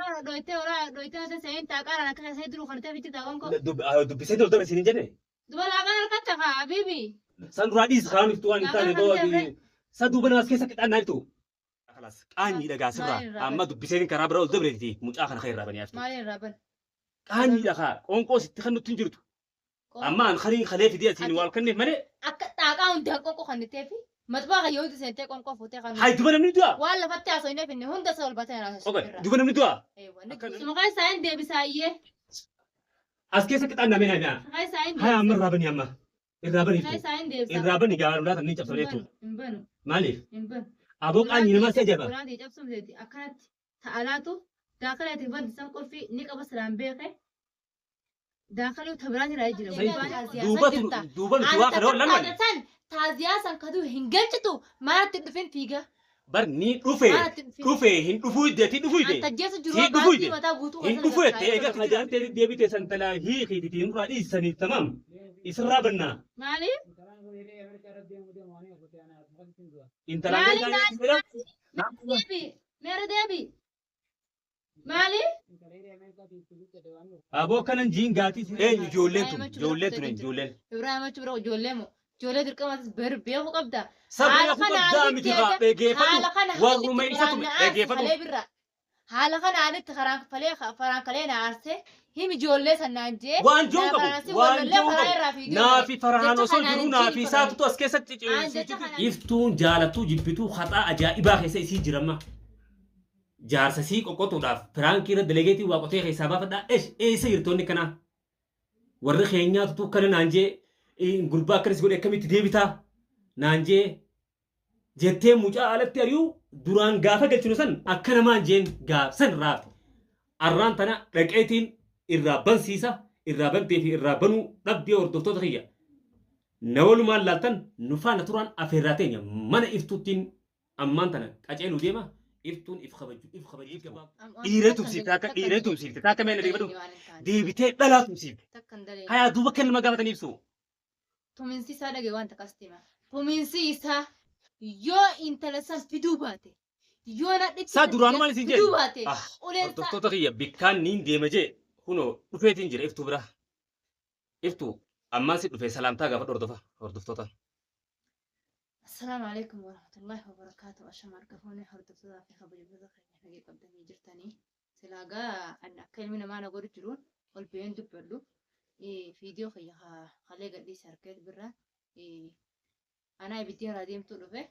mana dhoytee horaa dhoytee hata seen taaqaaraan akka keessanii duruu kan ta'e jirta qoonqoo. Dubbisee toltame siin hin jenne. Duba laaqaan harkatti haa habiibi. San duraa dhiis karaan iftuu waan hin taane Laaqaan harkatti boo. Sa duuba namas keessa qixaannaa jirtu. Kalaas qaanyii dhagaa sirraa Maaliin irraa amma dubbiseetiin karaa bira ol dabreeti mucaa kana kan irraa banii haftu. Maaliin irraa ban? Qaanyii dhagaa qoonqoo sitti kan nutti hin jirtu. Amma an kaniin kalee fidee asiin Ati- waal kenneef malee. Akka xaaqaa hundi qoonqoo kan ta'eef maxbaa kan yoo hundi seentee qoonqoo fuutee kan. Hay duba namni du'a. Waan lafatti haasofneef inni hunda isa ol baatee haasofne. Okay, duba namni du'a. Suma keessaa hin deebisaayyee. As keessa qixaannaa mee naa. Suma keessaa hin Haya amma deebisa. irraa banii amma. Irraa banii Suma iftu. keessaa hin deebisa. Irraa banii gaarulaa tan ni cabsamee Hin jechuudha. banu. Hin banu. Maaliif? Hin banu. Aboo qaanyii namaa si ajaa'iba. Ulaan ta'e cabsuun feeti akkanatti ta'alaatu daakala banti san qulfii ni qaba silaan beeke daakaluu tabiraan irraa jira. Duuba duuba nuti waa kana wallan San taaziyaa san kaduu hin galchitu manatti dhufin fiiga. Bar ni dhufe Manatti dhufin. dhufe hin dhufuu iddeetii dhufuu idde. Antajjeesu jiru Hin dhufuu baasii idde. mataa guutuu Hin dhufuu jettee eega ajaan ta'e deebite san talaa hiikiitii nurraa dhiisaniif tamaam isirraa bannaa. Maaliif? Intalaan Maaliif gargaaree Deebi. Meera deebi. Maaliif? Aboo kanan jiin gaatii eenyu ijoolleen tun ijoolleen tun ijoolleen. Ibraahim achi bira ijoollee moo? Ijoollee dirqamatis beekuu qabda. Sabni Haala aku kana qabdaa haalli miti itti haa eega- dhegeeffadhu haala kana warruma haalli isa itti tume karaan na aarse dhegeeffadhu. kalee birra. Haala kana haalitti karaan kalee faraan kalee na aarse himi ijoollee sanaan jee. Waan joon naa qabu faraan waan wallallee joon karaa irraa qabu fiigee naafi farhaan Jecha osoo kanaan jiruu hin naafi jiin isaatutu as keessatti Aan jecha kanaan- Iftuun jaalattuu jibbituu haxaa ajaa'ibaa keessa isii jiramma. Jaarsa sii qoqqotuudhaaf piraankii irra dalageetii waa qotee keessaa baafadhaa esh eessa jirtoonni kanaa. Warri keenyaatutu akkana naan jee gurbaa akkanas godhe akkamitti deebitaa naan jee jettee mucaa alatti ari'u duraan gaafa galchinu san akka namaan jeen gaaf san raafte. Arraan tana dhaqeetiin irraa bansiisa irraa bantee fi irraa banuu dhabdee hordoftoota kiyya. Na walumaan laaltan nu faana turaan afeerraa teenya mana iftuuttiin ammaan tana qaceeluu deema iftuun if kabaju if kabaju dhiiree tumsiifte akka dhiiree tumsiifte takka mee na deebadhu deebitee dhalaa tumsiifte hayaa duuba kenna nama gaafatan ibsu. Tuminsi isaa dhagaye waan takkas hima. Tuminsi isaa yoo intala san fiduu baate yoo nadhitti Saa duraanuu maal isin fiduu jedhe? baate Ah, uleen isaa Hordoftoota kiyya bikkaan niin deema jee kunoo dhufeetiin jira iftuu bira. Iftuu ammaan si dhufee salaamtaa gaafa hordofa hordoftoota. Assalaamu alaikum warahmatullahi wabarakaatu. Ashama harka fuunee hordoftootaa fi kabajamtoota keenya nagee qabdanii jirtanii. Silaa gaa ani akka ilmi namaa na godhu jiruun ol ba'een dubbadhu. Viidiyoo kiyya kalee gadhiise harkee birraa. Anaa ibiddi irraa deemtuu dhufe.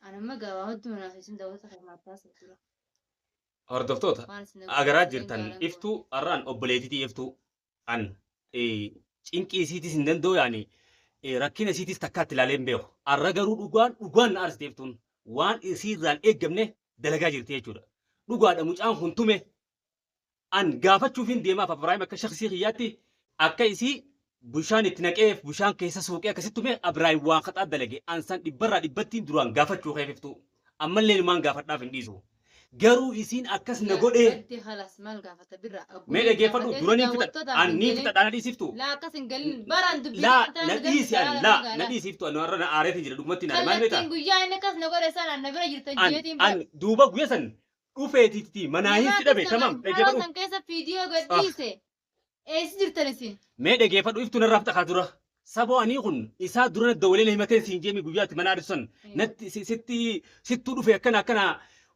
Ani amma gaa waa hedduu naaf isin daawwata kan maataas dura. Hordoftoota Waan isin agaraa jirtan iftuu har'aan obboleetitii iftuu an cinqii isiitis hin danda'u yaani rakkina isiitis takkaatti ilaalee hin beeku. Har'a garuu dhugaan dhugaan na aarsite iftuun waan isiirraan eeggamne dalagaa jirti jechuudha. Dhugaadha mucaan kun tume an gaafachuuf hin deemaaf Abrahaam akka shaksii kiyyaatti akka isii bushaan itti naqeef bushaan keessa suuqee akkasitti tume Abrahaam waan kaxaa dalage an san dhibbarraa dhibbattiin duraan gaafachuu keef iftuu ammallee numaan gaafadhaaf hin dhiisu. Garuu isiin akkas na godhee Badde halas maal gaafata birra. mee dhageeffadhu dura niin fixadha an niin fixadha na dhiisiftu. Laa akkas hin galin baraan dubbii Laa na dhiisi an laa na dhiisiftu an har'a na aareetiin jira dhugumatti na maal beektaa? Kallattiin guyyaa inni akkas na godhe sana na bira jirtan An jeetiin an duuba guyya san dhufeetiiti manaa hin si dhabe tamam Yeroo dhageeffadhu. san keessa viidiyoo gadhiise. Eessi jirtan isin? Mee dhageeffadhu iftu narraa fixa dura. Saboo anii kun isaa dura na dawalee na himateen siin jeemi guyyaatti mana aarsu san natti sitti sittuu dhufe akkana akkana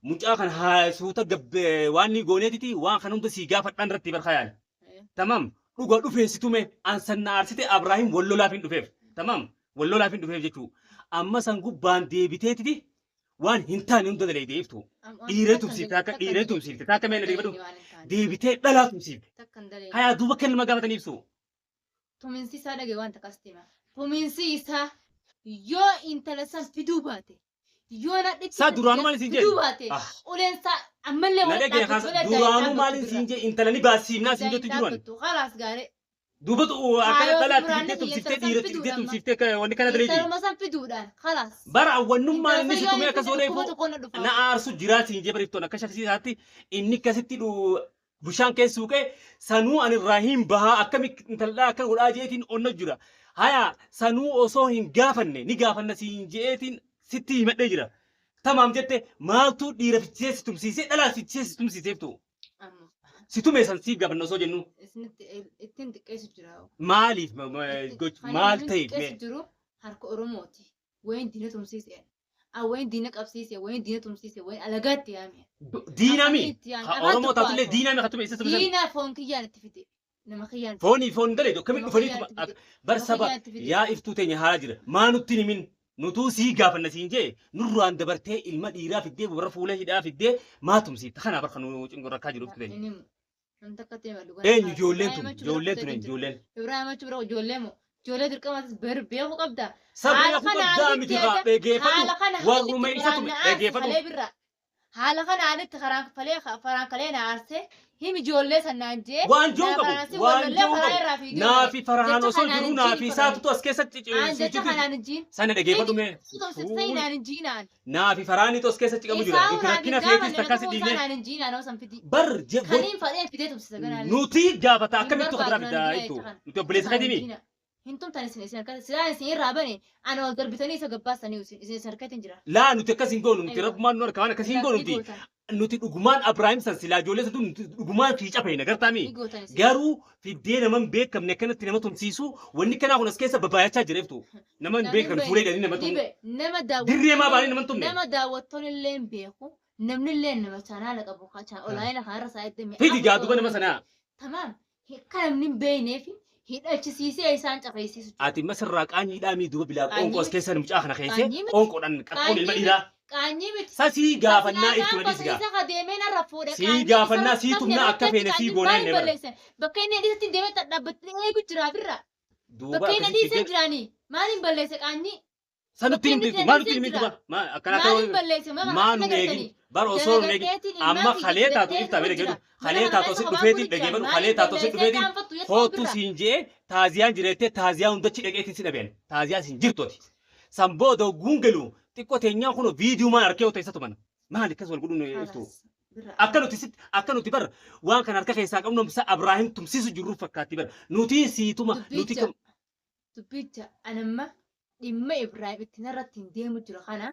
mucaa kan haa suuta gabbe waan ni gooneetiti waan kan hunda sii gaafadhaan irratti barkayaan. Tamam dhuga dhufee si tume an san na aarsite Abraahim wal lolaaf hin dhufeef. Tamam wal lolaaf hin dhufeef jechuu. Amma san gubbaan deebiteetiti waan hin taane hunda daleeyde iftu. Dhiiree tumsiifte akka dhiiree tumsiifte takka mee na deebadhu deebitee dhalaa tumsiifte. Hayaa duuba kenna nama gaafatan ibsu. Tuminsi isaa dhagaye waan takkas hima. Tuminsi isaa yoo intala san fiduu baate yoo nadhitti Saa duraanuu maal isin jedhe? fiduu baate Ah. uleen isaa ammallee Na wal dhagee dhaabbatu malee addaan hin duraanuu dhaabbattu maaliin birra. siin jee intala ni baasiifnaa siin Addaan jettu hin jiruan. dhaabbattu. Khalaas gaaree. Duuba akkana Kaayoo dhalaatti duraanii fiddee kiyya tumsiftee intala san dhiiratti fiddee fiduudha amma. tumsiftee akka wanni kana daleeti. Intaluma san fiduudhaan khalaas. Bara awwannummaan inni Intala si san yoo tumee inni akkas fide odeefu dhukkuba tokkoon na dhufa. na aarsu jiraa siin jee bariftoon akka shaksii isaatti inni akkasitti bushaan keessa suuqee sanuu ani irraa hin bahaa akkami intaldhaa akka godhaa jeetiin onna jira. Haya sanuu osoo hin gaafanne ni gaafanna siin jeetiin sitti himadhee jira. Tamaam jette maaltu dhiira fichiisee si tumsiisee dhalaa fichiisee si tumsiiseeftu. Amma Si tume san siif gaafanna osoo jennu isinitti ittiin xiqqeessu jira. maaliif maal Kan ta'e inni xiqqeessu jiru harka Oromooti. Wayin diina tumsiise. Wayin diina qabsiise, wayin diina tumsiise, wayin alagaatti yaame. Diinami Afaan itti yaame. ha Afaan Oromoo tokko taatullee haasa'u. diinami haa tume isa tume san. Diina foon kiyyaan itti fide. Nama kiyyaan Foonii foon daleedu akkamitti Nama dhufanii kiyyaan tuma itti fide. bar Nama saba kiyyaan itti fide. yaa iftuu teenya haala jira maa nutti hin himin nutuu sii gaafanna siin jee nurraan dabartee ilma dhiiraa fiddee warra fuula hidhaa fiddee maa tumsiifta kanaa bar kan nu cinqu rakkaa jiru iftuu teenya. Inni himu. Namni takka itti hima dhugaa. Eenyu ijoolleen tun Ibraahim achi bira ijoolleen tun kutee eenyu jira. ijoolleen. Ibraahim achi bira ijoollee moo? Ijoollee dirqamaatis beekuu qabda. Sabni Haala aku kana qabdaa haalli miti itti haa haala dhaggeeffadhu kana haalli warruma itti isa tume karaan na aarse dhaggeeffadhu. kalee birra. Haala kana haalli itti karaan kalee faraan kalee na aarse himi ijoollee sanaan jee Waan jiru naa qabu faraan si waan walollee jiru karaa qabu irraa fiigee naafi farhaan Jecha osoo kanaan jiru hin naafi jiin isaatutu as keessatti Aan jecha kanaan hin jiin. sana dhaggeeffadhu mee. Tumsifsee naan hin jiinaan. Naafi faraanitu as keessatti qabu jira Isaa rakkina feetis takkas dhiifne naan hin jiinaan osoo fidi. bar Kaniin fadhee fidee tumsisa ganaan. nuti gaafata Hin akkamittu barbaadu kabira naan fiddaa hin jettu jecha kana. nuti obboleessa keetii Hin tumtan isin isin harkatti silaa isin irraa bane ana ol darbitanii isa gabbaasanii isin isin harkatti hin jira. Laa nuti akkas hin goonu nuti Aywa. rabbumaan nu harka waan akkas hin goonu Ni nuti gootan. nuti dhugumaan Abrahaam san silaa ijoollee santu nuti dhugumaan fiica feena gartaami. Ni gootan isin. Garuu fiddee nama hin beekamne akkanatti nama tumsiisu wanni kanaa kun as keessa babaayachaa jira iftu. Nama hin Namni beekamne hin fuulee hidhanii nama Ni tumu. nama Dirree maa baanii daawwattoonni nama hin tumne. nama daawwattoonni illee hin beeku namni illee nama chaanaala qabu olaanaa kanarra isaa eddame. Fidi gaa duba nama sanaa. Tamaam kan namni hin beekneef hidhachisiisee isaan cafeessisu. Ati masirraa qaanyiidhaa mii duba bilaa Qaanyii qoonqoo as miti. keessa mucaa kana keessee Qaanyii miti. qoonqoodhaan qarqoon ilma Qaanyii dhiiraa. Qaanyii miti. Sasii gaafannaa iftu nadhis gaa. Isa deemee narra fuudhe. Sii gaafannaa, sii tumnaa, akka feene sii goonaa inni bara. Bakka inni dhiisatti deemee dhaabbattee eegu jira birra. Duuba Bakka inni akkasitti dhiisan jiraanii. Maaliin balleesse qaanyii? Sanutti Bakka inni himtu maal nutti dhiisan himtu jira. ba maa akkanaa Maaliin ta'uu balleesse? maa nu eegin bar osoo nu eegin amma kalee taatu ifta bira jedhu kalee taatu si dhufeetiin dhageeffadhu kalee taatu si dhufeetiin hoottu siin jee taaziyaan jireettee taaziyaa hundachi dhaqeetiin si dhabeen taaziyaa siin jirtooti. San booda ogguun galu xiqqoo teenyaan kun viidiyoo maan arkee otoo isa tuman maal akkas wal godhuun iftu. Akka nuti sitti akka nuti bar waan kana harka keessaa qabnu sa Abrahaam tumsiisu jirru fakkaatti bar nuti siituma nuti Dubbicha dubbicha anamma dhimma Ibraahim ittiin irratti hin deemu jiru kana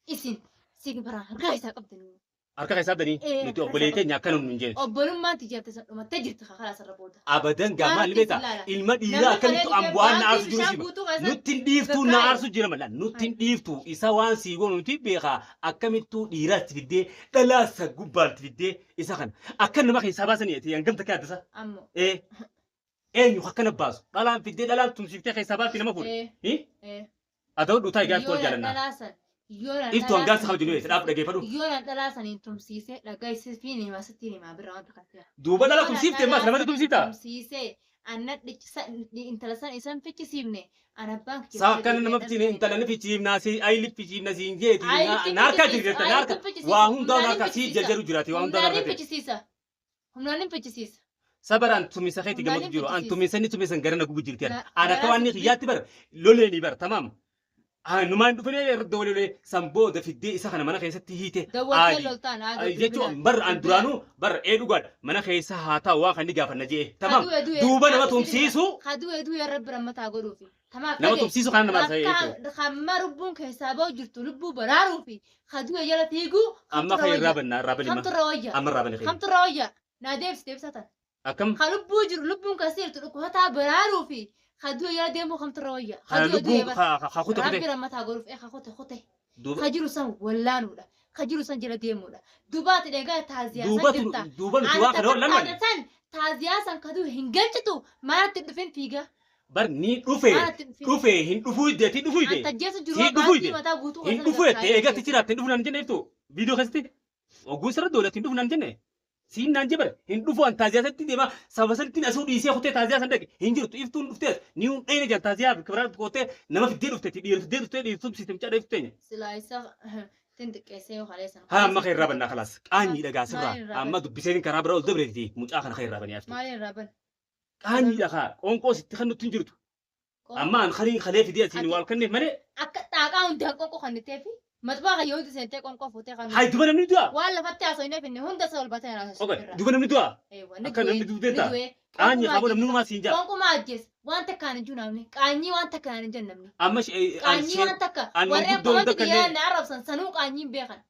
isin sin baraan harka isaa qabdanii. Harka keessaa qabdanii Ee, nuti harka obboleettii isaa teenya akka nuun hin jenne. Obbolummaan tiyyaatti san dhumattee jirti karaa sarara booda. Abadan gaa maal Maaliif beektaa ilaala? ilma dhiiraa Namni akkamittu kalee ambu'aan na aarsu baankii jiru bishaan sima. guutuu keessatti Nutti hin dhiiftuu na bakka aarsu jira mala nutti hin dhiiftuu isa waan sii goonu nuti beekaa akkamittuu dhiiraatti fiddee dhalaasa gubbaatti fiddee isa kana akka nama keessaa baasanii ati hangam takka yaaddasa. Ammoo. Ee eenyu akkana baasu dhalaan fiddee dhalaan tumsiiftee keessaa baafti nama fuudhe. Ee ee. Haa ta'u dhutaa egaa iftuu Yoo wal jaalannaa. dhalaasan yoo na Iftuu hangaan dhalaasan si kabaju nuyi dhaaf dhaggeeffadhu. yoo na dhalaasan hin tumsiise dhagaa isiin himaa sitti himaa birra wanta kan ta'e. Duuba dhala Yoo na tumsiifte ammas namatti dhalaasan tumsiiftaa? tumsiise anna dhichisa intala san isan fichisiifne ana abbaan kiyya Saa akkana nama fichiine intala ni fichiifnaa si ayili fichiifna siin jeeti na harka jirta na harka waa hundaa na harka sii jarjaru jiraate waa hundaa na Humnaan hin harka fichisiisa. Humnaan hin fichisiisa. sabaraan tumisa keeti Humnaan gamatu hin jiru an fichisiisa. tumisa ni tumisan gara na gubu jirti Na- an akka waan ni xiyyaatti bara loleeni bara tamaam. Numaan dhufnee irra waliilee san booda fiddee isa kana mana keessatti hiite Dawwaltee aadi. loltaan aaduu Jechuun bar an duraanuu bar ee dhugaadha mana keessa haa taa'u waan kan ni gaafanna jee tamaam duuba nama tumsiisu Kaduu du'e rabbi rammataa godhuufi. Tamaam nama tumsiisu kana nama Rakkaa hamma lubbuun keessaa bahu jirtu lubbuu baraaruufi kaduu jala fiiguu amma kan irraa bannaa irraa banima kamtu irra wayya amma irraa bane kamtu irra wayya naa deebisi deebisa tan akkam ka lubbuu jiru lubbuun keessa jirtu dhukkubataa baraaruufi kaduu jala deemuu kamtu irra wayya kana kaduu du'e lubbuun bara haa kute rabbi kute rammataa godhuuf ee kute kute duuba ka jiru san wallaanuudha ka jiru san jala deemuudha dubaati dheegaa taaziyaa duuba san jirta duuba nuti waan kana wallan san taaziyaa san kaduu hin galchitu maalatti dhufin fiiga bar ni dhufe maalatti dhufin dhufe hin dhufuu iddeetii dhufuu idde Antajjeesu jiru Si dhufuu baankii ide. mataa guutuu hin dhufu jette eegatti jiraatti hin dhufu naan jenne iftu viidiyoo keessatti oguu sirra doolatti hin dhufu naan jenne siin naan jebare hin dhufu an taaziyaa sanitti deema sababa sanitti asuu dhiisee kutee taaziyaa san dhaqe hin jirtu iftuun dhuftees ni hun dheene jaan taaziyaa biraa kootee nama fiddee dhufteeti dhiira fiddee dhuftee dhiira tumsiiste mucaa dheeftu teenya. Silaa isa tin xiqqeessee yoo kaleessan. Haa amma kan irraa bannaa kalaas qaanyii dhagaa sirraa Maaliin irraa amma dubbiseen karaa bira ol dabreeti mucaa kana kan irraa banii aftu. Maaliin irraa ban? Qaanyii dhagaa qoonqoo sitti kan nutti hin jirtu amma an kaliin kalee fidee asiin Ati- waal kenneef malee Akka xaaqaa hundaan qoonqoo kan ta'eef matbaa kan yoo hundi seentee qoonqoo fuutee kan haa duba namni du'a. waan lafatti haasofneef inni hunda isa ol batee haasofne Okay irraa. duba namni du'a Eewwa, ni akka namni du'e, du'u deemta. ni du'e. Qaanyii Qoonqumaa qaboo namni ajjeesa. numaa siin jaa. Qoonqumaa ajjeesa. Waan takkaan hin jiru namni. Qaanyii waan takkaan hin jiru namni. Amma Qaanyii waan takka an warreen manguddoo hunda komanti kanneen- biyyaa na arrabsan sanuu qaanyii hin beekan.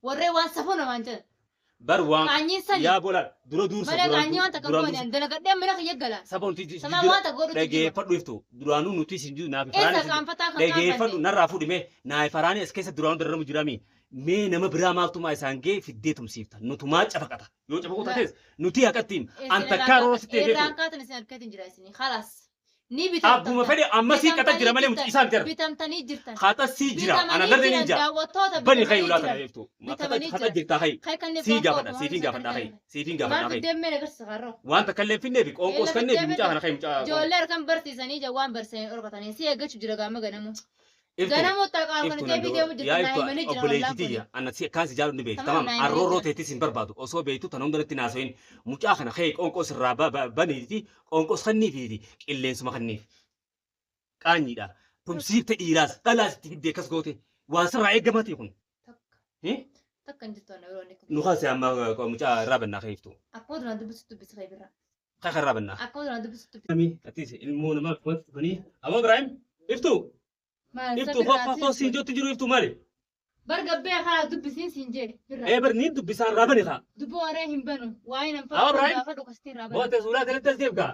Warreen waan safuu namaan jedhan. Bar waan Qaanyiin sani. Yaa bola dura dursa Malee duraan qaanyii waan takka duraan goone dursa dalagadhee mana kiyya gala. Saba nuti Sama waan takka godhutu jira. Dhageeffadhu iftu duraanuu nuti isin jiru naaf Eessa faraani isin qaanfataa kan dhageeffadhu qaanfanne? Narraa fuudhi mee naaf faraani as keessa duraanuu dararamu jirami mee nama biraa maaltumaa isaan gee fiddee tumsiifta nutumaa cafaqata yoo cafaquu taates nuti haqattiin an takkaa roora sitti Irraan eegeetu kaatan isin harkatiin jira isin. Khalaas. Ni abbuma bitamtan. Fedhe ammasii qata jira malee mucaa isaan jira Bitamtanii jirtan. Haxasii jira ana Bitamanii darre jiran ni jira daawwattoota bani bitamanii kayi ulaa jiran. kana iftu Bitamanii haxa jiran. jirtaa kayi Kai kanneen sii qoonqoo gaafadha akkuma siitiin waan gaafadha kayi siitiin gaafadha Maal kayi fiddeen mee agarsiisa qarroo? Waan takka illee finneefi qoonqoos Eella kanneefi fiddee mucaa kana kayi mucaa Ijoollee harkaan barsiisanii ija waan barsiisanii dhorkatanii si eeggachuu jira gaama ganamu. Iftu Ganamu xaqaan kan iftu deebii deemu jirtu yaa naa iftu himanii jiran obboleettii wallaan tiyya kuni. anna si akkaan si jaalladhu ni beektu Tamam tamam naa himanii arroorroo jiran. teettis hin barbaadu osoo beektu tan hundanatti naasoyin mucaa kana kee qoonqoos irraa baniiti qoonqoos kanniifiiti qilleensuma kanniif qaanyiidha tumsiifte dhiiraas dhalaas itti fiddee akkas goote waan sirraa eeggamati kun. Takka Eh? takka hin jirtu ana yeroo inni Nu kaase amma mucaa irraa bannaa kee iftu Akkuma duraan dubbisu dubbisi kee birraa. Kaka irraa bannaa. Akkuma duraan dubbisu dubbisi. Ami atis ilmoo namaa wanti dhufanii Aboo Ibrahim iftu Maal isa iftu birraa koo koo siin siin jettu jiru iftu maali? Bargabbee karaa dubbisiin siin jee birraa. Ee bar niin dubbisaan irraa bani kaa. Dubbii waree hin banu. Waa'ee nan Aboo Ibrahim gaafa dhukastii irraa banu. boote suuraa kanatti as deebgaa.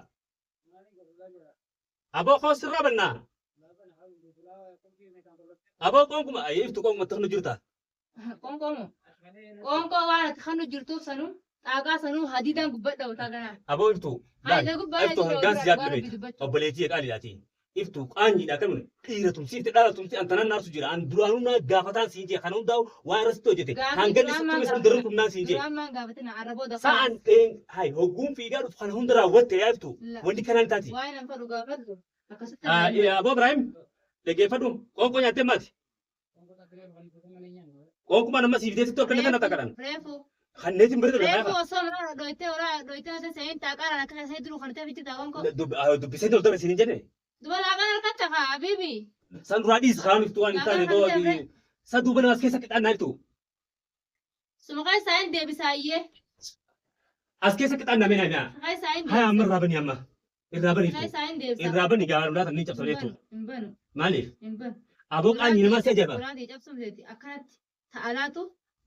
Aboo koo sirraa bannaa. Aboo qoonquma iftu qoonquma taqnu jirta. Qoonqoomo. Qoonqoo waan ati kanu jirtuuf sanuu xaaqaa sanuu hadiidaan gubbadha utaa ganaa. Aboo iftu laal Haadha gubbaa iftu jiru hangaan si waan jaalladhu rabbi beekta. dubbachuu. Obboleettii qaaliidhaati. Iftu qaanyiidha kan dhiira tumsiifte dhala tumsi an tanan naarsu jira an duraanuu na gaafataan siin jee kan hundaa'u waan irratti hojjete Gaafii hanganni duraan sitti maan san gaafatina? darru tumnaan siin jee. Duraan maan gaafatina? Arrabooda Sa'an kaas. dheen hay hogguun fiigaa dhufu kana hunda raawwatte yaa iftu La. Wanni kanaan taati. Waa'ee nan fadhu gaafadhu. Akkasitti irraa hin banu. Aboo Ibrahim dhaggeeffadhu qoonqoo nyaattee maati? Qoonquma nama siif deessitu akka kana Reefu takkaadhaan. reefu Kanneetiin bira reefu darbe osoo mana dhoytee horaa dhoytee natti seenin taaqaaraan akka keessanii duruu kan ta'e jirta qoonqoo. Dubbisee ol darbe siin hin jenne. Duba laaqaan harkatti haa habiibi. San duraa dhiis kaan iftu waan hin Laaqaan taane harkatti hafee. Sa duuba namas keessa qixaannaa iftu. Suma keessaa hin deebisaayyee. As keessa qixaannaa mee naa. Keessaa hin Haya amma deebisa. Irraa bani amma. Irraa bani iftu. Keessaa hin deebisa. Irraa bani gaafa laata ni cabsa Hin jechuudha. banu hin banu Maaliif? hin banu. Aboo qaanyii namaa si ajaa'iba. Ulaan ta'e cabsuun feeti akkanatti ta'alaatu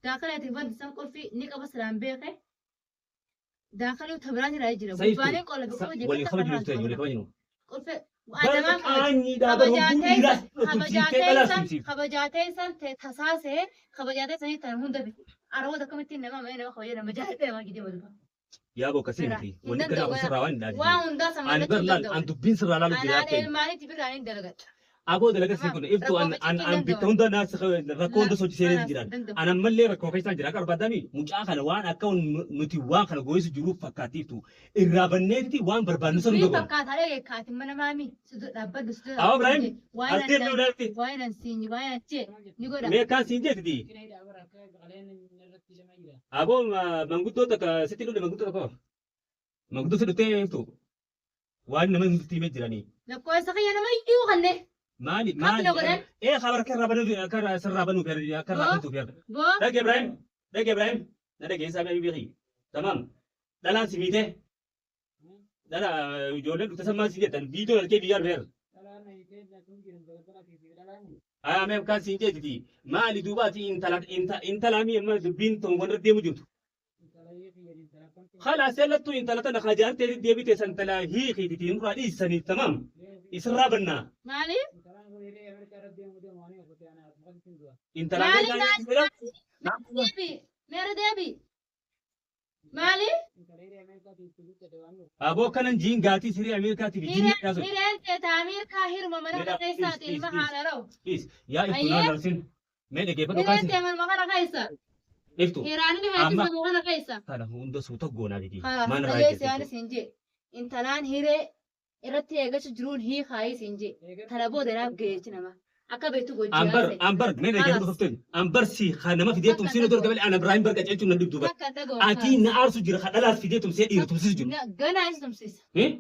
daakala wanti san qulfii ni qaba silaan beeke daakalii tabiraan irraa jira. Sa iftu Gubbaaleen qola biqiltuu walii jecha kabajnu kanarraa iftu walii kabajnu. Qulfee Bara adamaa kabaja. qaanyiidhaa bara hogguu dhiiraas tumsiiftee dhalaas tumsiifte. Kabajaa teessan tasaasee kabajaa teessanii tan hunda bitu. Araboota akkamittiin nama ammayyaa nama kabaja nama jaalladha nama gidee waluba. Yaa boo akkasii Bira miti. hin Wanni danda'u kanaa gara sirraa waan hin waan dhaabne. hundaa Ani sammallachuu bar hin laal danda'u. an dubbiin sirraa laalu jira Anaan akka ilmaanitti biraan hin dalagadha. Aboo dalaga sii Tamam kun iftu rakkoo an an facciftuu hin an bitta danda'u. hunda naas rakkoo La hunda sochii kanaas jiran. danda'u. An ammallee rakkoo keessaan jira akka barbaadami mucaa kana waan akka nuti waan kana gooyisu jiruuf fakkaatiiftu irraa banneeti waan barbaadnu san Dubbiin hunda goona. fakkaataa eeggaati mana maami si dhaabbadhu si Aboo Ibrahim waa'ee as deemnee ulaalti waa'ee nan siin waa'ee nan jee ni godha. Mee akkaan siin jeetiti. Aboo manguddoo takka sitti dhufne manguddoo tokko manguddoo si dhuftee iftu waan nama nutti himee jiranii. Lakkoofsa kiyya nama iyyuu kanne Maali kam maali na godhan ee khabar akka irraa banuu akka sirraa banuu akka irraa boo bantuuf yaada. Boo Dhage Ibrahim dhage Ibrahim na dhage isaa mee beeki tamam dhalaan si miite dhala ijoolleen dhufte sammaa si jettan viidiyoo argee biyyaa dhufeera. Aya mee akkaan siin jeetiti maali duubaati intala intalaamii amma dubbiin tun wanirra deemu jirtu. خلاص يلا intala tana kajaartee deebite san tala hiikiititi nurraa dhiisanii tamam isirraa bannaa. Maali Intala maali Ameerikaa deebi meera deebi maali Aboo kanan jiin gaatii sirii Ameerikaatiif jiin hireen hireen teeta Ameerikaa hiruma mana kana Meera keessaati please ilma please haadha ra'u. Please yaa iftu Ayyee naan arsin mee dhaggeeffadhu hireen kaasi tee manuma kana keessa iftu hiraanin amma heetis manuma kana keessa. kana hunda suuta goonaa didi Kanaaf mana irraa dhageessi eeggate ani siin jee intalaan hiree irratti eegachu jiruun hiikaayii siin jee tana booda naaf ga'eechi nama akka beektu Ambar gojjaa ambar mee dhaggeeffadhu Kalaas kafteen ambar si nama fidee takka tumsiin odoo dhaga'u argamale ana Ibrahim barqa jechuun na dhibdu bara takka dhaga'u ati kaas na aarsu jira ka dhalaas fidee tumsee dhiira tumsisu jiru. Ganaa isa tumsiisa. Eh?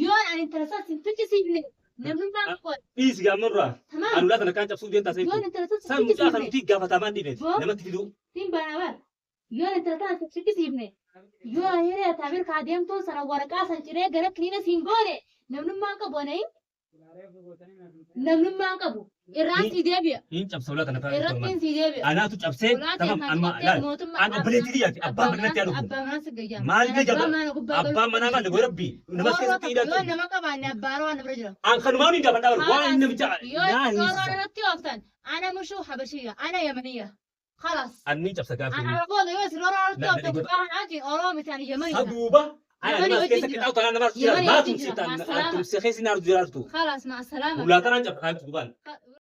Yoon ani intala isaa sin fichisiifne namnummaan koo Dhiisi gaammarraa tamaam anulaa tana kaan cabsuuf deemtaa yoon seetu intala isaa sin san mucaa kan fichisiifne nuti gaafatamaan dhiifneeti boo namatti fiduu. siin baana bar yoon intala tana sin fichisiifne yoo hiree taabir kaa deemtuun sana waraqaa san ciree gara kiniina siin goone namnummaan qabu anayin namnummaan qabu. Irraan sii deebi'a. Hin cabsa ulaa tana taa'ee Irrattiin sii deebi'a. Anaatu cabsee Ulaa tamam keessaan amma cufattee laal. mootummaa An obboleettii tiyyaati abbaan manatti haa dhufu. Abbaa manaa si gayyaa. Maal Abbaa jajjaba? manaa gubbaa galu. Abbaan manaa maal godhe rabbi nama keessatti Yoo hidhatu. nama qabaanne abbaa waan bira jira. An kanumaan hin gaafadhaa bara waan namicha Yoo naa rooroo hiisisa. irratti ooftan ana mushuu habashiyya ana yamaniyya. خلاص. Anni cabsa أنا gaafii. على قولي يوسف rooroo irratti لا، ooftan لا، gubbaa kanaatiin Oromoo miti ani yamaniyya. Saduuba. Ana Yamanii nama wajjin keessa jira. qixxaawu tanaan nama Yamanii jira. wajjin Maatu jira. si Maasalaama. tumse keessa naar jiraartu. خلاص مع السلامة. Ulaa tanaan cabsa duubaan.